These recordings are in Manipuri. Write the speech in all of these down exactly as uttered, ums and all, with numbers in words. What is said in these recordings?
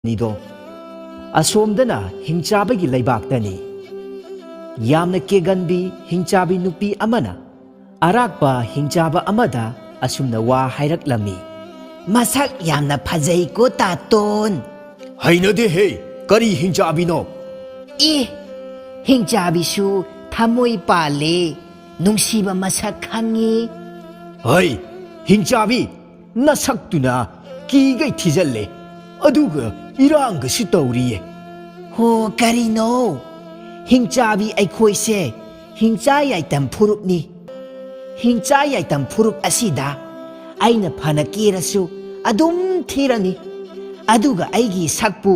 ꯅꯤꯗꯣ꯫ ꯑꯁꯣꯝꯗꯅ ꯍꯤꯡꯆꯥꯕꯒꯤ ꯂꯩꯕꯥꯛꯇꯅꯤ꯫ ꯌꯥꯝꯅ ꯀꯦꯒꯟꯕꯤ ꯍꯤꯡꯆꯥꯕꯤ ꯅꯨꯄꯤ ꯑꯃꯅ ꯑꯔꯥꯛꯄ ꯍꯤꯡꯆꯥꯕ ꯑꯃꯗ ꯑꯁꯨꯝꯅ ꯋꯥ ꯍꯥꯏꯔꯛꯂꯝꯃꯤ꯫ "ꯃꯁꯛ ꯌꯥꯝꯅ ꯐꯖꯩꯀꯣ, ꯇꯥꯇꯣꯟ!" "ꯍꯩꯅꯗꯦꯍꯦ, ꯀꯔꯤ ꯍꯤꯡꯆꯥꯕꯤꯅꯣ?" "ꯑꯦ, ꯍꯤꯡꯆꯥꯕꯤꯁꯨ ꯊꯃꯣꯏ ꯄꯥꯜꯂꯦ, ꯅꯨꯡꯁꯤꯕ ꯃꯁꯛ ꯈꯪꯉꯤ꯫" "ꯍꯩ, ꯍꯤꯡꯆꯥꯕꯤ, ꯅꯁꯛꯇꯨꯅ ꯀꯤꯒꯩ ꯊꯤꯖꯜꯂꯦ, ꯑꯗꯨꯒ ꯏꯔꯥꯡꯒꯁꯨ ꯇꯧꯔꯤꯌꯦ꯫" "ꯍꯣ, ꯀꯔꯤꯅꯣ? ꯍꯤꯡꯆꯥꯕꯤ ꯑꯩꯈꯣꯏꯁꯦ ꯍꯤꯡꯆꯥ ꯌꯥꯏꯇꯝ ꯐꯨꯔꯨꯞꯅꯤ꯫ ꯍꯤꯡꯆꯥ ꯌꯥꯏꯇꯝ ꯐꯨꯔꯨꯞ ꯑꯁꯤꯗ ꯑꯩꯅ ꯐꯅ ꯀꯦꯔꯁꯨ ꯑꯗꯨꯝ ꯊꯤꯔꯅꯤ꯫ ꯑꯗꯨꯒ ꯑꯩꯒꯤ ꯁꯛꯄꯨ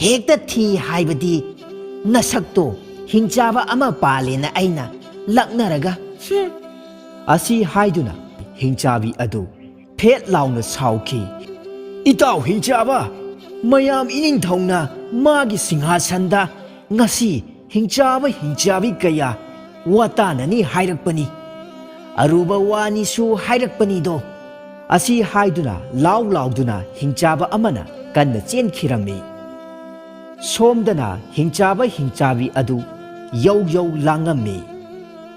ꯍꯦꯛꯇ ꯊꯤ ꯍꯥꯏꯕꯗꯤ ꯅꯁꯛꯇꯣ ꯍꯤꯡꯆꯥꯕ ꯑꯃ ꯄꯥꯜꯂꯦꯅ ꯑꯩꯅ ꯂꯛꯅꯔꯒ꯫" ꯍꯨꯝ꯫ ꯑꯁꯤ ꯍꯥꯏꯗꯨꯅ ꯍꯤꯡꯆꯥꯕꯤ ꯑꯗꯨ ꯐꯦꯠ ꯂꯥꯎꯅ ꯁꯥꯎꯈꯤ꯫ "ꯏꯇꯥꯎ ꯍꯤꯡꯆꯥꯕ, ꯃꯌꯥꯝ ꯏꯅꯤꯡꯊꯧꯅ ꯃꯥꯒꯤ ꯁꯤꯡꯍꯥꯁꯟꯗ ꯉꯁꯤ ꯍꯤꯡꯆꯥꯕ ꯍꯤꯡꯆꯥꯕꯤ ꯀꯌꯥ ꯋꯥꯇꯥꯅꯅꯤ ꯍꯥꯏꯔꯛꯄꯅꯤ꯫ ꯑꯔꯨꯕ ꯋꯥꯅꯤꯁꯨ ꯍꯥꯏꯔꯛꯄꯅꯤꯗꯣ꯫" ꯑꯁꯤ ꯍꯥꯏꯗꯨꯅ ꯂꯥꯎ ꯂꯥꯎꯗꯨꯅ ꯍꯤꯡꯆꯥꯕ ꯑꯃꯅ ꯀꯟꯅ ꯆꯦꯟꯈꯤꯔꯝꯃꯤ꯫ ꯁꯣꯝꯗꯅ ꯍꯤꯡꯆꯥꯕ ꯍꯤꯡꯆꯥꯕꯤ ꯑꯗꯨ ꯌꯧ ꯌꯧ ꯂꯥꯡꯉꯝꯃꯤ꯫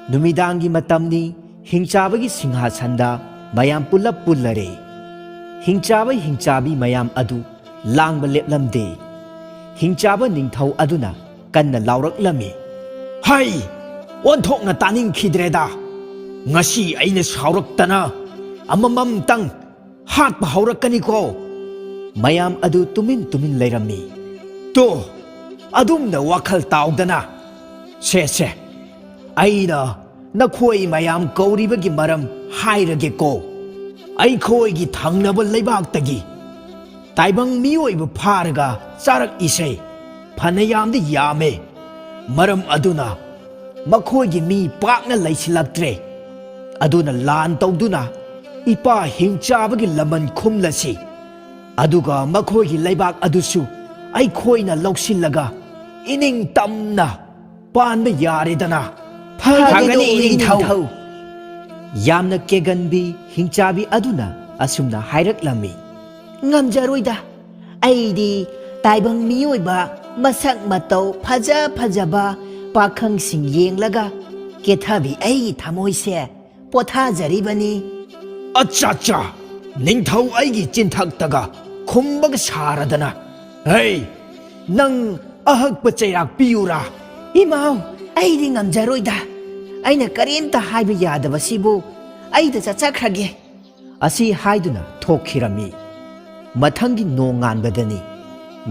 ꯅꯨꯃꯤꯗꯥꯡꯒꯤ ꯃꯇꯝꯅꯤ, ꯍꯤꯡꯆꯥꯕꯒꯤ ꯁꯤꯡꯍꯥꯁꯟꯗ ꯃꯌꯥꯝ ꯄꯨꯜꯂꯞ ꯄꯨꯜꯂꯔꯦ꯫ ꯍꯤꯡꯆꯥꯕ ꯍꯤꯡꯆꯥꯕꯤ ꯃꯌꯥꯝ ꯑꯗꯨ ꯂꯥꯡꯕ ꯂꯦꯞꯂꯝꯗꯦ꯫ ꯍꯤꯡꯆꯥꯕ ꯅꯤꯡꯊꯧ ꯑꯗꯨꯅ ꯀꯟꯅ ꯂꯥꯎꯔꯛꯂꯝꯃꯤ꯫ "ꯍꯩ! ꯑꯣꯟꯊꯣꯛꯅ ꯇꯥꯅꯤꯡꯈꯤꯗ꯭ꯔꯦꯗ! ꯉꯁꯤ ꯑꯩꯅ ꯁꯥꯎꯔꯛꯇꯅ ꯑꯃꯃꯝꯇꯪ ꯍꯥꯠꯄ ꯍꯧꯔꯛꯀꯅꯤꯀꯣ!" ꯃꯌꯥꯝ ꯑꯗꯨ ꯇꯨꯃꯤꯟ ꯇꯨꯃꯤꯟ ꯂꯩꯔꯝꯃꯤ꯫ "ꯇꯣ, ꯑꯗꯨꯝꯅ ꯋꯥꯈꯜ ꯇꯥꯎꯗꯅ꯫ ꯁꯦ, ꯁꯦ, ꯑꯩꯅ ꯅꯈꯣꯏ ꯃꯌꯥꯝ ꯀꯧꯔꯤꯕꯒꯤ ꯃꯔꯝ ꯍꯥꯏꯔꯒꯦꯀꯣ꯫ ꯑꯩꯈꯣꯏꯒꯤ ꯊꯪꯅꯕ ꯂꯩꯕꯥꯛꯇꯒꯤ ꯇꯥꯏꯕꯪ ꯃꯤꯑꯣꯏꯕ ꯐꯥꯔꯒ ꯆꯥꯔꯛꯏꯁꯦ ꯐꯅꯌꯥꯝꯗꯤ ꯌꯥꯝꯃꯦ꯫ ꯃꯔꯝ ꯑꯗꯨꯅ ꯃꯈꯣꯏꯒꯤ ꯃꯤ ꯄꯥꯛꯅ ꯂꯩꯁꯤꯜꯂꯛꯇ꯭ꯔꯦ꯫ ꯑꯗꯨꯅ ꯂꯥꯟ ꯇꯧꯗꯨꯅ ꯏꯄꯥ ꯍꯤꯡꯆꯥꯕꯒꯤ ꯂꯃꯟ ꯈꯨꯝꯂꯁꯤ꯫ ꯑꯗꯨꯒ ꯃꯈꯣꯏꯒꯤ ꯂꯩꯕꯥꯛ ꯑꯗꯨꯁꯨ ꯑꯩꯈꯣꯏꯅ ꯂꯧꯁꯤꯜꯂꯒ ꯏꯅꯤꯡ ꯇꯝꯅ ꯄꯥꯟꯕ ꯌꯥꯔꯦꯗꯅ꯫" "ꯐꯒꯅꯤ, ꯐꯒꯅꯤ, ꯏꯅꯤꯡꯊꯧ꯫" ꯌꯥꯝꯅ ꯀꯦꯒꯟꯕꯤ ꯍꯤꯡꯆꯥꯕꯤ ꯑꯗꯨꯅ ꯑꯁꯨꯝꯅ ꯍꯥꯏꯔꯛꯂꯝꯃꯤ꯫ "ꯉꯝꯖꯔꯣꯏꯗ, ꯑꯩꯗꯤ ꯇꯥꯏꯕꯪ ꯃꯤꯑꯣꯏꯕ ꯃꯁꯛ ꯃꯇꯧ ꯐꯖ ꯐꯖꯕ ꯄꯥꯈꯪꯁꯤꯡ ꯌꯦꯡꯂꯒ ꯀꯦꯊꯕꯤ ꯑꯩꯒꯤ ꯊꯃꯣꯏꯁꯦ ꯄꯣꯊꯥꯖꯔꯤꯕꯅꯤ꯫ ꯑꯠꯆꯥ ꯑꯠꯆꯥ, ꯅꯤꯡꯊꯧ ꯑꯩꯒꯤ ꯆꯤꯟꯊꯛꯇꯒ ꯈꯨꯝꯕꯒ ꯁꯥꯔꯗꯅ꯫ ꯍꯩ, ꯅꯪ ꯑꯍꯛꯄ ꯆꯩꯔꯥꯛ ꯄꯤꯌꯨꯔꯥ? ꯏꯃꯥꯎ, ꯑꯩꯗꯤ ꯉꯝꯖꯔꯣꯏꯗ꯫ ꯑꯩꯅ ꯀꯔꯤꯝꯇ ꯍꯥꯏꯕ ꯌꯥꯗꯕꯁꯤꯕꯨ ꯑꯩꯗ ꯆꯠꯆꯈ꯭ꯔꯒꯦ꯫ ꯑꯁꯤ ꯍꯥꯏꯗꯨꯅ ꯊꯣꯛꯈꯤꯔꯝꯃꯤ꯫ ꯃꯊꯪꯒꯤ ꯅꯣꯡꯉꯥꯟꯕꯗꯅꯤ